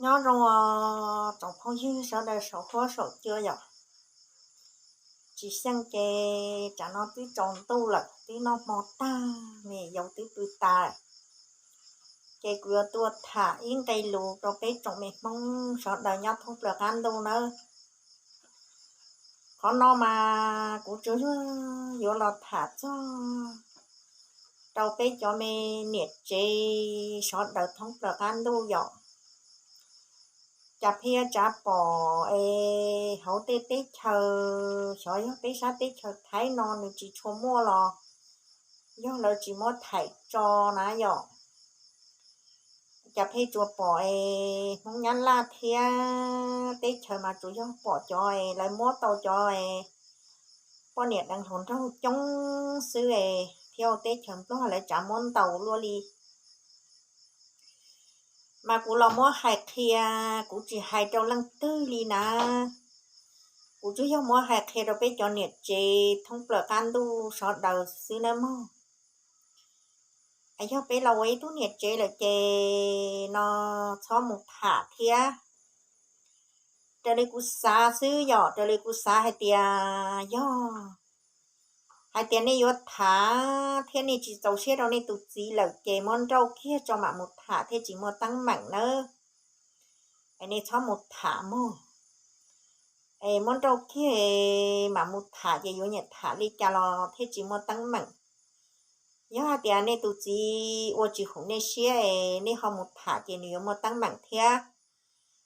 Nyob zoo os tsoom phooj ywg sawv daws saum huab saum cua yom. Tsis xyeej ces tsam no twb tsaus ntuj lawm, twb noj hmo tag, me nyuam yaus twb pw tas lawm. Ces kuv yuav tuaj tham ib nqe lus rau peb tsoom me Hmoob sawv daws nyob thoob plaws qab ntuj nawb. Qhov no mas kuv tsuas yog yuav los tham txog rau peb cov me niam tsev sawv daws thoob plaws qab ntuj yom. Cas pheej yuav tsav pom es hauv tej teb chaws, xyov yog peb sab teb chaws Thaib no nws tsis tshua muaj los yog lawv tsis muab thaim tso na yom. Cas pheej tsuas pom es Hmoob Nyab Laj thiab teb chaws mas tsuas yog pom cov es lawv muab tau cov es poj niam deev hluas nraug coob xwb es thiab ua teb chaws Nplog lawv tsav muab ntaus luaj li. Mas kuv los muab hais qhia, kuv tsis hais rau leej twg li na. Kuv tsuas yog muab hais qhia rau peb cov niam tsev thoob plaws qab ntuj sawv daws xwb nawb mog. Yog peb los ua ib tug niam tsev lawm ces no txhob mus tham thiab. Raws li kuv xav xwb yom, raws li kuv xav hais tias yog hais tias nej yuav tham thiab nej tsis txaus siab rau nej tus txiv lawm ces muab nrauj kiag tso mam mus tham thiaj tsis muaj teeb meem nawb. Es nej txhob mus tham mog. Es muab nrauj kiag mam mus tham ces yuav nyiam tham li cas los thiaj tsis muaj teeb meem. Yog hais tias nej tus txiv ua tsis haum nej siab es nej ho mus tham ces nws yuav muaj teeb meem thiab.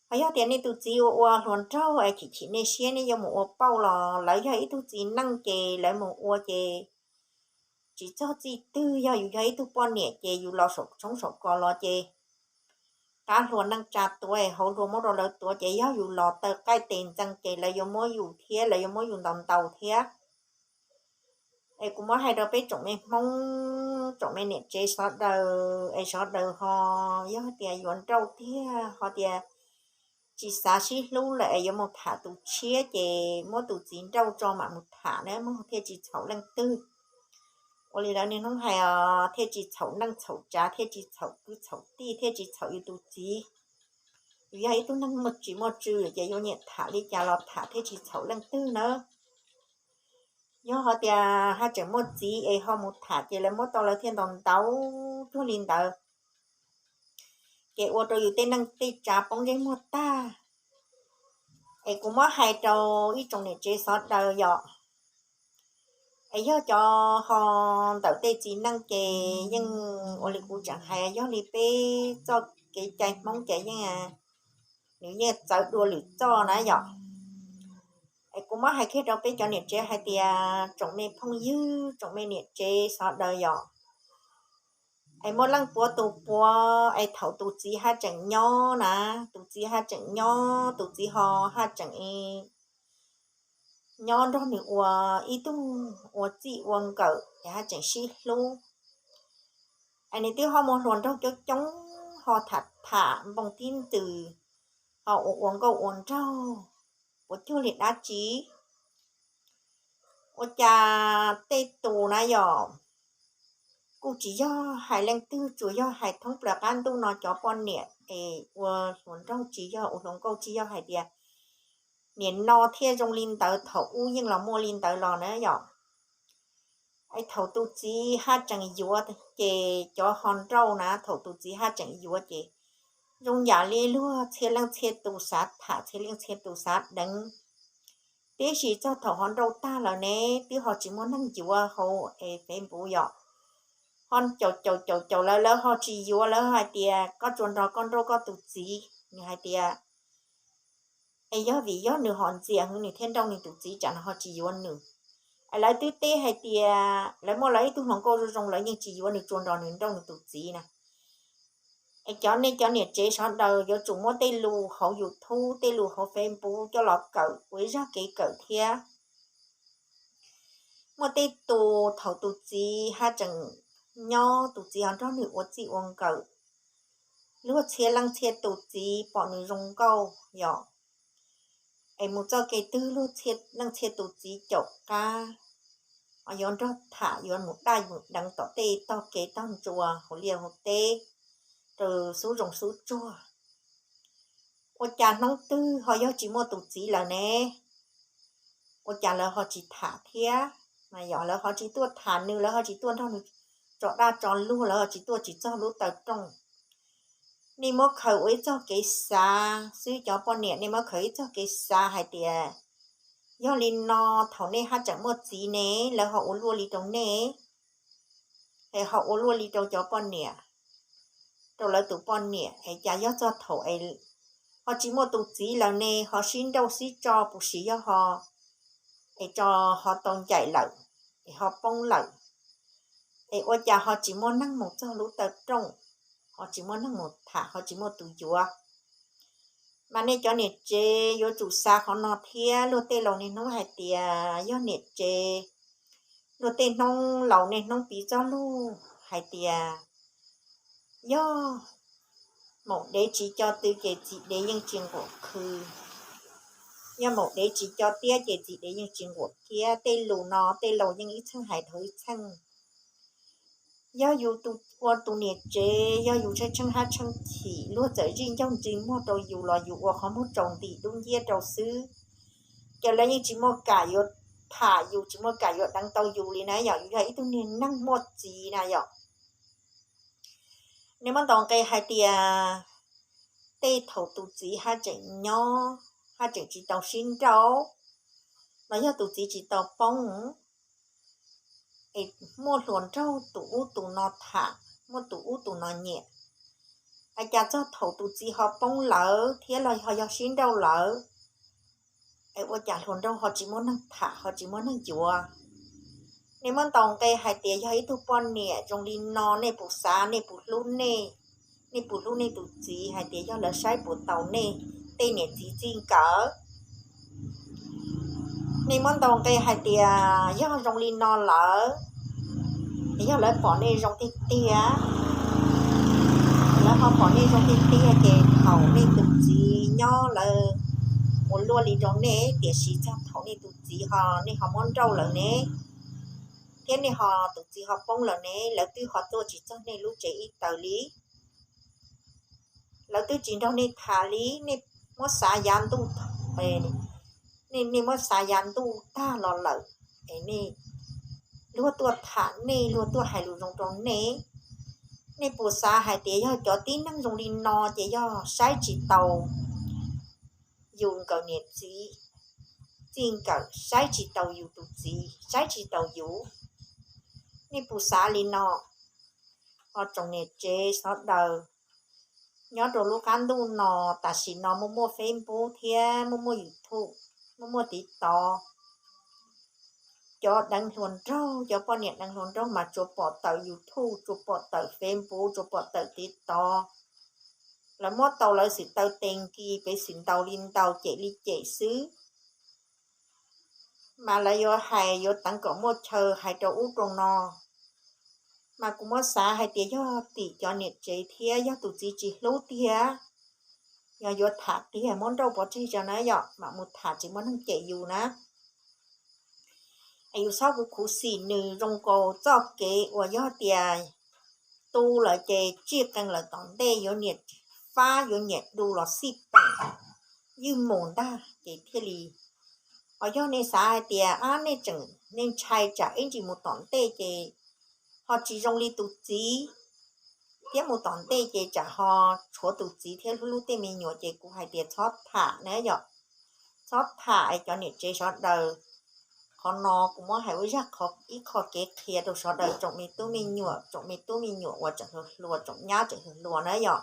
Ho yog tias nej tus txiv ua ua hluas nraug es chim chim nej siab nej yuav mus ua pauj los lawv yog ib tug txiv neej ces lawv mus ua ces tsis txog txij twg, yog yus yog ib tug poj niam ces yus los saum tshoob saum kos los ces qab hluas neej tsa tuav es hauv hluas muab rau lawv tuav ces yog yus los taw qaij tes ntxees ces lawv yuav muab yus thiab lawv yuav muab yus ntaus ntaus thiab. Es kuv muab hais rau peb tsoom me Hmoob tsoom me niam tsev sawv daws es sawv daws ho yog tias yuav nrauj tiag ho tias tsis xav sib hlub lawm es yuav mus tham tus tshiab ces muab tus txiv nrauj tso mam mus tham nawb mog thiaj tsis txhaum leej twg. Ua li lawv niaj hnub hais os, thiaj tsis txhaum neej txhaum tsav thiaj tsis txhaum kwv txhaum tij thiaj tsis txhaum yus tus txiv. Yus yog ib tug neeg muaj tsis muaj tswv ces yuav nyiam tham li cas los tham thiaj tsis txhaum leej twg nawb. Yog ho tias haj tseem muaj txiv es ho mus tham ces lawv muab tau lawv thiaj ntaus ntaus cuag li ntawd, ces ua rau yus tej neej tej tsav poob ntsej muag tag. Es kuv muab hais rau ib tsoom niam tsev sawv daws yom. Es yog cov ho ntawm tej txiv neej ces yeej ua li kuv tseem hais, yog li peb txoj kev cai Hmoob ces yeej nws yeej txawv dua lwm txoj na yom. Es kuv muab hais kiag rau peb cov niam tsev hais tias tsoom me phooj ywg tsoom me niam tsev sawv daws yom, es muaj leej puav tus puav es thaum tus txiv haj tseem nyob na, tus txiv haj tseem nyob, tus txiv ho haj tseem nyob nrog nws ua ib tug ua txij ua nkawm es haj tseem sib hlub. Es nws twb ho muaj hluas nraug coob coob ho tham tham npoo tib ntxwm, ho ua ua nkauj ua nraug, puas cuag li dab tsi? Ua cas tej tus na yom, kuj tsis yog hais leej twg, tsuas yog hais thoob plaws qab ntuj no cov poj niam es ua hluas nraug tsis yog, ua hluas nkauj tsis yog hais tias nim no thiaj zoo li ntawd, thaum ub yeej los muaj li ntawd los na yom. Es thaum tus txiv haj tseem yuav ces cov ho nrauj na, thaum tus txiv haj tseem yuav ces zoo yam li luag txhia leej txhia tus xav tham, txhia leej txhia tus xav deev. Tiam sis txog thaum ho nrauj tag lawm ne, twb ho tsis muaj neeg yuav hauv es Facebook yom. Ho caum caum caum caum lawv, lawv ho tsis yuav, lawv hais tias koj tsuas nrog koj nrauj koj tus txiv. Nws hais tias es yog vim yog nws ho ntxias heev nws thiaj nrauj nws tus txiv tsam nws ho tsis yuav nws. Es lawv twb teb hais tias lawv muaj lawv ib tug hluas nkauj zoo zoo, lawv yeej tsis yuav nws, tsuas nrog nws nrauj nws tus txiv na. Es cov nej cov niam tsev sawv daws yuav tsum muab tej lus hauv YouTube, tej lus hauv Facebook coj los kawm ua ib zaj kev kawm thiab. Muaj tej tus thaum tus txiv haj tseem nyob, tus txiv ho nrog nws ua txij ua nkawm, luag txhia leej txhia tus txiv pom nws zoo nkauj yom, es mus txoj kev twg luag txhia leej txhia tus txiv caum qab, yuav nrog tham, yuav mus daj mus deev tom tej tog kev tog ntsuas hauv liaj hauv teb, rau xub zoov xub tsuag. Ua cas hnub twg ho yog tsis muaj tus txiv lawm ne? Ua cas lawv ho tsis tham thiab? Mas yog lawv ho tsis tuaj tham nws, lawv ho tsis tuaj nrog nws tso daj tso luag, lawv ho tsis tuaj tsis txog lub taw rooj. Nej muab khaws ua ib txoj kev xav xwb, cov poj niam, nej muab khaws ib txoj kev xav hais tias yog li no, thaum nej haj tseem muaj txiv ne, lawv ho ua luaj li rau nej, es ho ua luaj li rau cov poj niam, rau lawv tus poj niam, es cas yog txog thaum es ho tsis muaj tus txiv lawm ne, ho sib nrauj sib tso puas sis yog ho, es tso ho tau ncaim lawm, es ho poob lawm, es ua cas ho tsis muaj neeg mus txog lub taw rooj, ho tsis muaj neeg mus tham, ho tsis muaj tus yuav? Mas nej cov niam tsev yuav tsum xav qhov no thiab. Luag tej laus niaj hnub hais tias yog niam tsev, luag tej hnub laus niaj hnub piv txoj lus hais tias yog maum dev tsis co tw ces txiv dev yeej tsis nquam khw, yog maum dev tsis co tiab ces txiv dev yeej tsis nquam kiab. Tej lus no tej laus yeej ib txheej hais dhau ib txheej. Yog yus ua tus niam tsev, yog yus tsheej tsheej hab tsheej chim, luag txawm zij ncauj ntsig muag rau yus los yus ua qhov muag tsaus ntim dub nciab rau xwb, ces lawv yeej tsis muaj kam yuav tham yus, tsis muaj kam yuav deev tau yus li na yom. Yus yog ib tug niag neeg muaj txiv na yom. Nej muab ntaus nqe hais tias tej thaum tus txiv haj tseem nyob, haj tseem tsis tau sib nrauj, los yog tus txiv tsis tau poob, es muaj hluas nraug tus ub tus no tham, muaj tus ub tus no nyiam, es cas txog thaum tus txiv ho poob lawm thiab los ho yog sib nrauj lawm, es ua cas hluas nraug ho tsis muaj neeg tham, ho tsis muaj neeg yuav? Nej muab ntaus nqe hais tias yog ib tug poj niam zoo li no, nej puas xav, nej puas hlub nej, nej puas hlub nej tus txiv, hais tias yog lawv saib puas tau nej tej niam txiv txij nkawm? Nej muab ntaus nqe hais tias yog zoo li no lawm, yog lawv pom nej zoo tiag tiag, lawv ho pom nej zoo tiag tiag, ces thaum nej tus txiv nyob lawv ua luaj li rau nej, tiam sis txog thaum nej tus txiv ho, nej ho muab nrauj lawm ne, thiab nej ho tus txiv ho poob lawm ne, lawv twb ho tuaj tsis txog nej lub tsev ib taws li, lawv twb tsis nrog nej tham li. Nej muab xav yav ntuj, nej, nej muab xav yav ntuj tag los lawm, es nej, luag tuaj tham nej, luag tuaj hais lus zoo rau nej, nej puas xav hais tias yog cov tib neeg zoo li no ces yog saib tsis taus yus nkawm niam txiv txij nkawm, saib tsis taus yus tus txiv, saib tsis taus yus? Nej puas xav li no? Ho tsoom niam tsev sawv daws nyob rau lub qab ntuj no, tam sim no muaj muaj Facebook thiab muaj muaj YouTube, muaj muaj TikTok. Cov deev hluas nraug, cov poj niam deev hluas nraug mas tsuas pom tawm YouTube, tsuas pom tawm Facebook, tsuas pom tawm TikTok. Lawv muab tau lawv xwm taw tes kis pes xwm ntaus li ntaus, cem li cem xwb. Mas lawv yuav hais yuav teev kom muaj chaw hais rau ub rau no. Mas kuv muab xav hais tias yog tim cov niam tsev thiab, yog tus txiv tsis hlub tiag, yog yuav tham tiag muab nrauj pov tseg tso na yom, mam mus tham tsis muaj neeg cem yus na. Es yus txhob kuv khuv xim nws zoo nkaus txoj kev uas yog tias tu lawm ces tsij qees lawm tom ntej yuav niam fab yuav niam du los xij peem ywj mus ntag ces thiaj li. Ho yog nej xav hais tias ab nej tseem, nej ntshai tsam ib ntsis mus tom ntej ces ho tsis zoo li tus txiv, thiab mus tom ntej ces tsam ho tshuav tus txiv thiab hlub hlub tej me nyuam, ces kuv hais tias txhob tham na yom. Txhob tham es cov niam tsev sawv daws. Qhov no kuv muab hais ua zaj qhov, ib qho kev qhia rau sawv daws tsoom me tub me nyuam, tsoom me tub me nyuam uas tseem hluas hluas, tsoom nyab tseem hluas hluas na yom.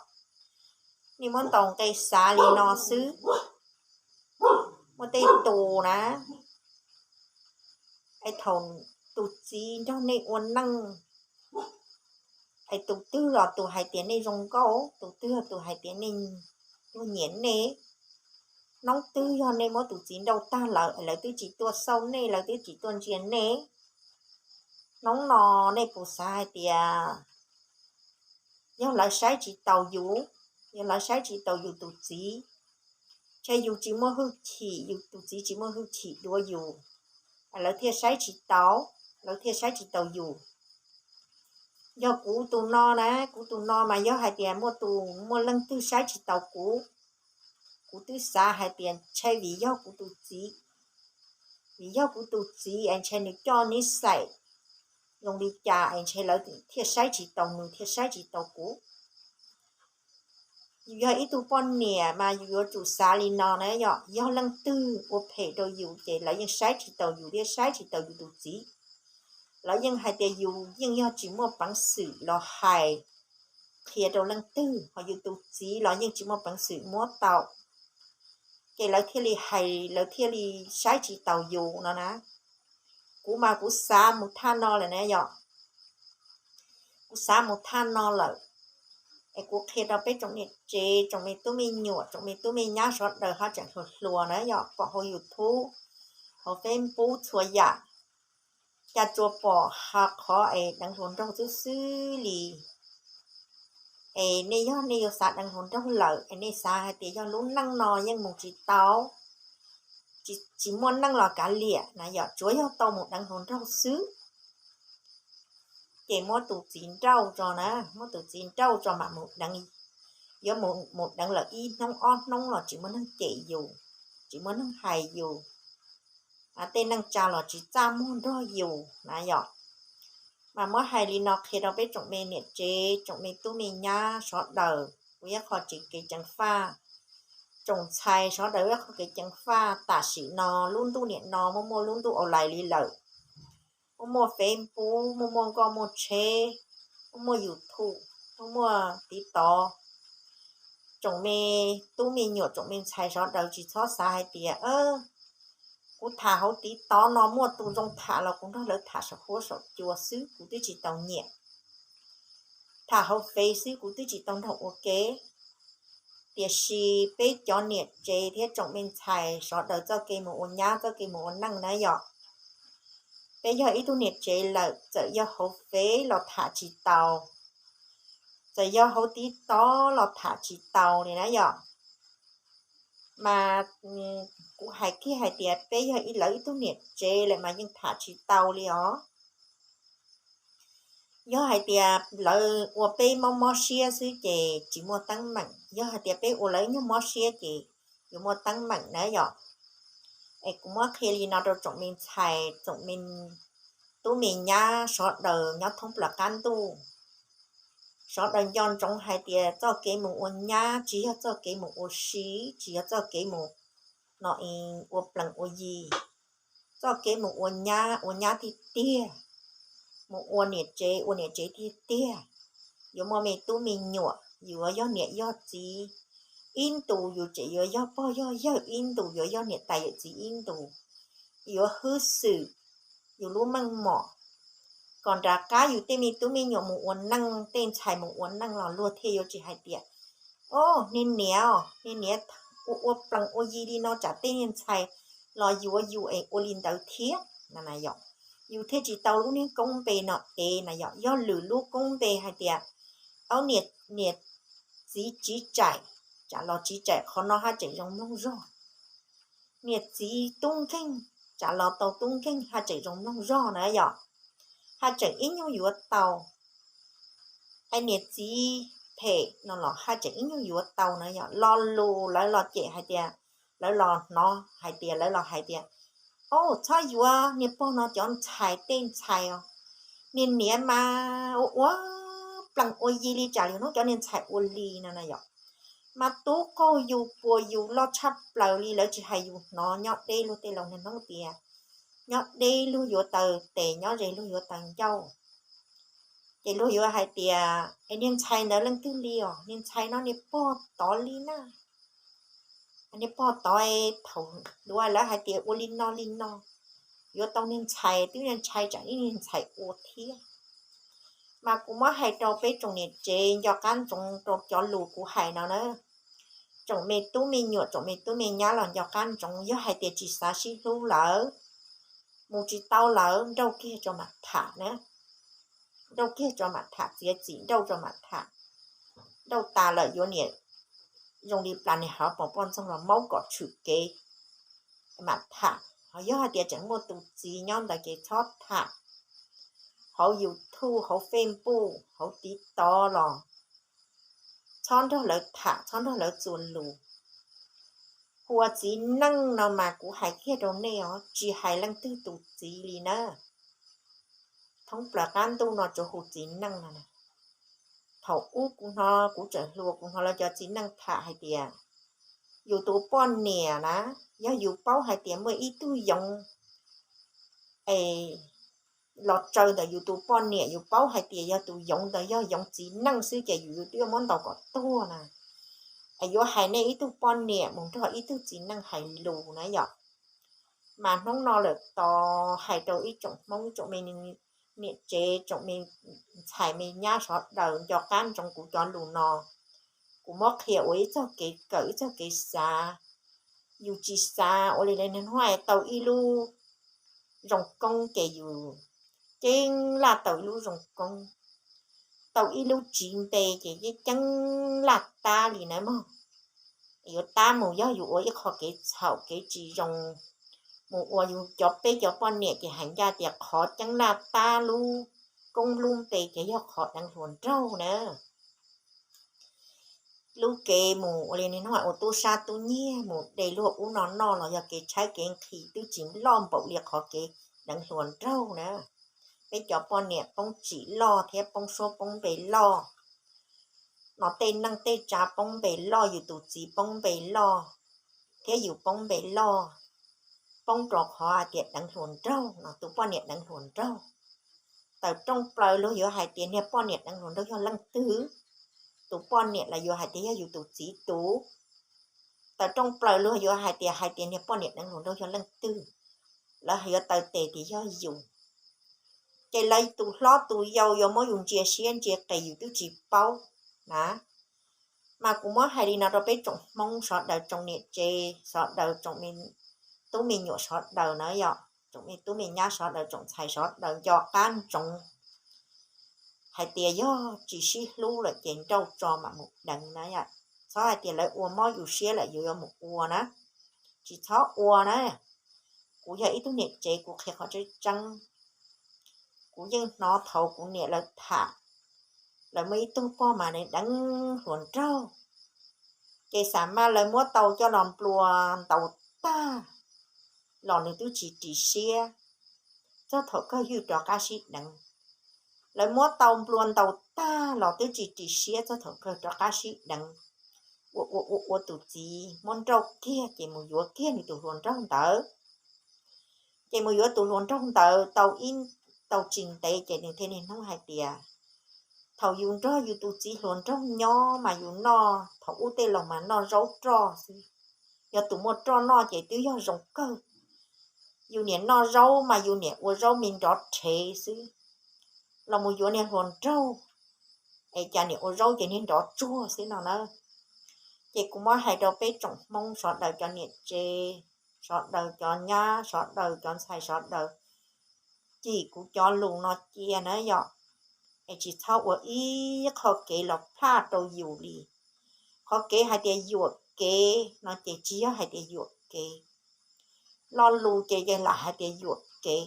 Nej muab ntaus nqe xav li no xwb. Muaj tej tus na, es thaum tus txiv nrog nej ua neej, es tus twg los tus hais tias nej zoo nkauj, tus twg los tus hais tias nej, luag nyiam nej. Hnub twg yog nej muab tus txiv nrauj tag lawm, lawv twb tsis tuaj xauj nej, lawv twb tsis tuaj ntsia nej. Hnub no nej puas xav hais tias yog lawv saib tsis taus yus, yog lawv saib tsis taus yus tus txiv, ces yus tsis muaj hwj chim, yus tus txiv tsis muaj hwj chim dua yus, lawv thiaj saib tsis taus, lawv thiaj saib tsis taus yus. Yog kuv tus no na, kuv tus no mas yog hais tias muaj tus, muaj leej twg saib tsis taus kuv, kuv twb xav hais tias ntshe vim yog kuv tus txiv, vim yog kuv tus txiv es ntshe nws coj nib xais zoo li cas es ntshe lawv thiaj saib tsis taus nws thiaj saib tsis taus kuv. Yus yog ib tug poj niam mas yus yuav tsum xav li no na yom, yog leej twg ua phem rau yus ces lawv yeej saib tsis taus yus thiab saib tsis taus yus tus txiv. Lawv yeej hais tias yus yeej yog tsis muaj peev xwm los hais qhia rau leej twg, ho yus tus txiv los yeej tsis muaj peev xwm muab tau, ces lawv thiaj li hais, lawv thiaj li saib tsis taus yus no na. Kuv mas kuv xav mus thaj no lawm na yom, kuv xav mus thaj no lawm, es kuv qhia rau peb tsoom niam tsev, tsoom me tub me nyuam, tsoom me tub me nyab sawv daws haj tseem hluas hluas na yom, pom hauv YouTube, hauv Facebook txhua yam, cas tsuas pom qhov es deev hluas nraug xwb xwb li. Es nej yog nej yuav xav deev hluas nraug lawm es nej xav hais tias yog lub neej no yeej mus tsis tau, tsis muaj neej los kav liam na yom, tsuav yog tau mus deev hluas nraug xwb, ces muab tus txiv nrauj tso na, muab tus txiv nrauj tso mam mus deev. Yuav mus deev lawm ib hnub ob hnub los tsis muaj neeg cem yus, tsis muaj neeg hais yus, tej neej tsa los tsis txaj muag nrog yus na yom. Mas muab hais li no qhia rau peb tsoom me niam tsev, tsoom me tub me nyab sawv daws, kuv ib qho tsev kev ceev faj, tsoom ntxhais sawv daws ib qho kev ceev faj. Tam sim no lub ntuj niam no muaj muaj lub ntuj online li lawm, muaj muaj Facebook, muaj muaj nkoj muaj tsheb, muaj muaj YouTube, muaj muaj TikTok. Tsoom me tub me nyuam, tsoom me ntxhais sawv daws tsis txhob xav hais tias kuv tham hauv TikTok no muaj tus zoo tham los kuv nrog lawv tham saum huab saum cua xwb, kuv twb tsis tau nyiam. Tham hauv Fev xwb kuv twb tsis tau nrog ua ke. Tiam sis peb cov niam tsev thiab tsoom me ntxhais sawv daws txoj kev mus ua nyab, txoj kev mus ua neej na yom, peb yog ib tug niam tsev lawm, txawm yog hauv Fev los tham tsis tau, txawm yog hauv TikTok los tham tsis tau li na yom. Mas kuv hais kiag hais tias peb yog ib, lawv ib tug niam tsev lawm mas yeej tham tsis tau li os. Yog hais tias lawv ua peb mob mob siab xwb ces tsis muaj teeb meem, yog hais tias peb ua lawv ib nyuag mob siab ces yuav muaj teeb meem na yom. Es kuv muab qhia li no rau tsoom me ntxhais, tsoom me tub me nyab sawv daws nyob thoob plaws qab ntuj, sawv daws nco ntsoov hais tias txoj kev mus ua nyab tsis yog txoj kev mus ua si, tsis yog txoj kev mus no ua plees ua yi. Txoj kev mus ua nyab ua nyab tiag tiag, mus ua niam tsev ua niam tsev tiag tiag, yuav muaj me tub me nyuam, yuav yog niam yog txiv ib ntus, yus tseem yuav yog pog yog yawg ib ntus, yuav yog niam tais yawm txiv ib ntus, yuav hwj xwm yus lub meej mom, kom nram qab yus tej me tub me nyuam mus ua neej, tej ntxhais mus ua neej los luag thiaj yuav tsis hais tias, o, niag niam, niag niam ua ua plees ua yi li no tsam tej niag ntxhais los yuav yus es ua li ntawd thiab na yom. Yus thiaj tsis tau lub niag koob npe no ev na yom. Yog lwm lub koob npe hais tias, o, niam, niam txiv tsiv tsaim, tsam los tsiv tsaim qhov no haj tseem zoo mloog zog. Niam txiv tub nkeeg, tsam los tau tub nkeeg haj tseem zoo mloog zog na yom, haj tseem ib nyuag yuav tau. Es niam txiv phem no los haj tseem ib nyuag yuav tau na yom. Lo lus lawv los cem hais tias, lawv los hnov hais tias, lawv los hais tias, o, txhob yuav, niag pog no cov ntxhais tej ntxhais os, niag niam mas ua ua plees ua yi li tsam lwm hnub cov niag ntxhais ua li no na yom. Mas tub qaug yus puas yus loj tshaj plaws li, lawv tsis hais yus hnov, nyob deb luag tej laus niag hnub tias, nyob deb luag yuav taws tes, nyob ze luag yuav taws ncauj. Ces luag yuav hais tias, es niag ntxhais ntawd leej twg li os, niag ntxhais no niag pog tod li na. Niag pog tod thaum luav lawv hais tias ua li no li no, yuav tau niag ntxhais twb niag ntxhais tsam ib niag ntxhais ua thiab. Mas kuv muab hais rau peb tsoom niam tsev nco qab ntsoov rau cov lus kuv hais no na. Tsoom me tub me nyuam, tsoom me tub me nyab los nco qab ntsoov, yog hais tias tsis xav sib hlub lawm, mus tsis tau lawm, nrauj kiag tso mam tham na. Nrauj kiag tso mam tham, txiav txim nrauj tso mam tham. Nrauj tas lawm yuav niam zoo li plas niag hauv paus poj ntxoog los maub kom tshwm kev mam tham. Ho yog hais tias tseem muaj tus txiv nyob ntawd ces txhob tham. Hauv YouTube, hauv Facebook, hauv TikTok los txhob nrog lawv tham, txhob nrog lawv txuas lus. Ua txiv neej no mas kuv hais kiag rau nej os, tsis hais leej twg tus txiv li na. Thoob plaws qab ntuj no tsuas hu txiv neej no. Thaum ub kuv hnov, kuv tseem hluas kuv hnov lawv cov txiv neej tham hais tias yus tus poj niam na, yog yus paub hais tias muaj ib tug yoov es los tsaws ntawm yus tus poj niam, yus paub hais tias yog tus yoov ntawd yog yoov txiv neej xwb ces yus yuav muab ntaus kom tuag na. Es yuav hais nej ib tug poj niam mus nrog ib tug txiv neej hais lus na yom. Mas hnub no lawm tos hais rau ib tsoom Hmoob, ib tsoom me niam tsev, tsoom me ntxhais me nyab sawv daws nco qab ntsoov kuv cov lus no. Kuv muab qhia ua ib txoj kev kawm, ib txoj kev xav. Yus tsis xav ua li, niaj hnub tau ib lub zoo koob ces yus ceeb laj tau ib lub zoo koob, tau ib lub tsiv npe ces yeej ceeb laj tab li na mog. Yuav tab mus yog yus ua ib qho kev txhaum kev tsis zoo, mus ua yus cov, peb cov poj niam ces hais ncaj tias qhov ceeb laj tab lub koob lub npe ces yog qhov deev hluas nraug na. Lub kev mus ua li niaj hnub ua tub sab tub nyiag mus de luag ub no noj los yog kev tshaib kev nqhis twb tsis loj npaum li qhov kev deev hluas nraug na. Peb cov poj niam poob tsim loj thiab poob suab poob npe loj no, tej neej tej tsav poob npe loj, yus tus txiv poob npe loj, thiab yus poob npe loj, poob rau qhov hais tias deev hluas nraug no, tus poj niam deev hluas nraug. Tawm rooj plaws luag yuav hais tias niag poj niam deev hluas nraug yog leej twg? Tus poj niam los yuav hais tias yog yus tus txiv tus. Tawm rooj plaws luag yuav hais tias, hais tias niag poj niam deev hluas nraug yog leej twg? Lawv yuav taw tes tias yog yus. Ces lawv tus hlob tus yau yuav muab yus ntsia siab ntsia qis yus twb tsis paub na. Mas kuv muab hais li no rau peb tsoom Hmoob sawv daws, tsoom niam tsev sawv daws, tsoom me tub me nyuam sawv daws na yom, tsoom me tub me nyab sawv daws, tsoom ntxhais sawv daws nco qab ntsoov hais tias yog tsis sib hlub lawm ces nrauj tso mam mus deev na yom. Txhob hais tias lawv ua mob yus siab lawm yus yuav mus ua na, tsis txhob ua na. Kuv yog ib tug niam tsev kuv qhia qhov tseeb tseeb. Kuv yeej hnov thaum kuv niam lawv tham, lawv muaj ib tug poj mas deev hluas nraug, ces xam mas lawv muab tau coj los nplua ntaus tag los nws twb tsis ris siab, txog thaum kawg yeej rov qab sib deev. Lawv muab tau nplua ntaus tag los twb tsis ris siab, txog thaum kawg rov qab sib deev. Ua ua ua ua tus txiv muab nrauj kiag ces mus yuav kiag nws tus hluas nraug ntawd. Ces mus yuav tus hluas nraug ntawd tau ib, tau tsis ntev ces nws thiaj niaj hnub hais tias, thaum yus nrog yus tus txiv hluas nraug nyob mas yus noj, thaum ub tej laus mas noj zaub roj xwb. Yog tus muaj roj noj ces twb yog zoo kawg. Yus niam noj zaub mas yus niam ua zaub me nrov rhev xwb, los mus yuav niag hluas nraug es cas niam ua zaub ces niag nrov tsuag xwb no na. Ces kuv muab hais rau peb tsoom Hmoob sawv daws, cov niam tsev sawv daws, cov nyab sawv daws, cov ntxhais sawv daws, cim kuv cov lus no cia na yom, es tsis txhob ua ib qho kev los plaj rau yus li. Qhov kev hais tias yuam kev no ces tsis yog hais tias yuam kev. Lo lus ces yeej lam hais tias yuam kev,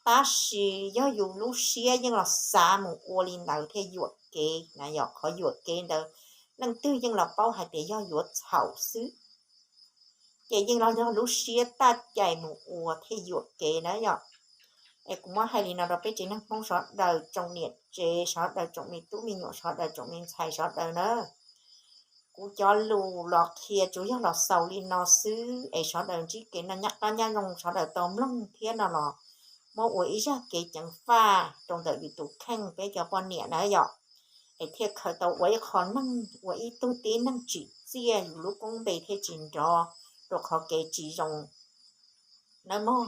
tab sis yog yus lub siab yeej los xav mus ua li ntawd thiaj yuam kev na yom. Qhov yuam kev ntawd leej twg yeej los paub hais tias yog yuav txhaum xwb, ces yeej los yog lub siab taj cais mus ua thiaj yuam kev na yom. Es kuv muab hais li no rau peb tsev neeg Hmoob sawv daws, tsoom niam tsev sawv daws, tsoom me tub me nyuam sawv daws, tsoom me ntxhais sawv daws na. Kuv cov lus los qhia tsuas yog los xaus li no xwb, es sawv daws ntsib kev noj qab nyob zoo, sawv daws tau mloog thiab no los muab ua ib zaj kev ceev faj rau ntawm yus tus kheej peb cov poj niam na yom, es thiaj khaws tau ua ib qho neeg, ua ib tug tib neeg tsim txiaj, yus lub koob npe thiaj tsis nrov rau qhov kev tsis zoo nawb mog.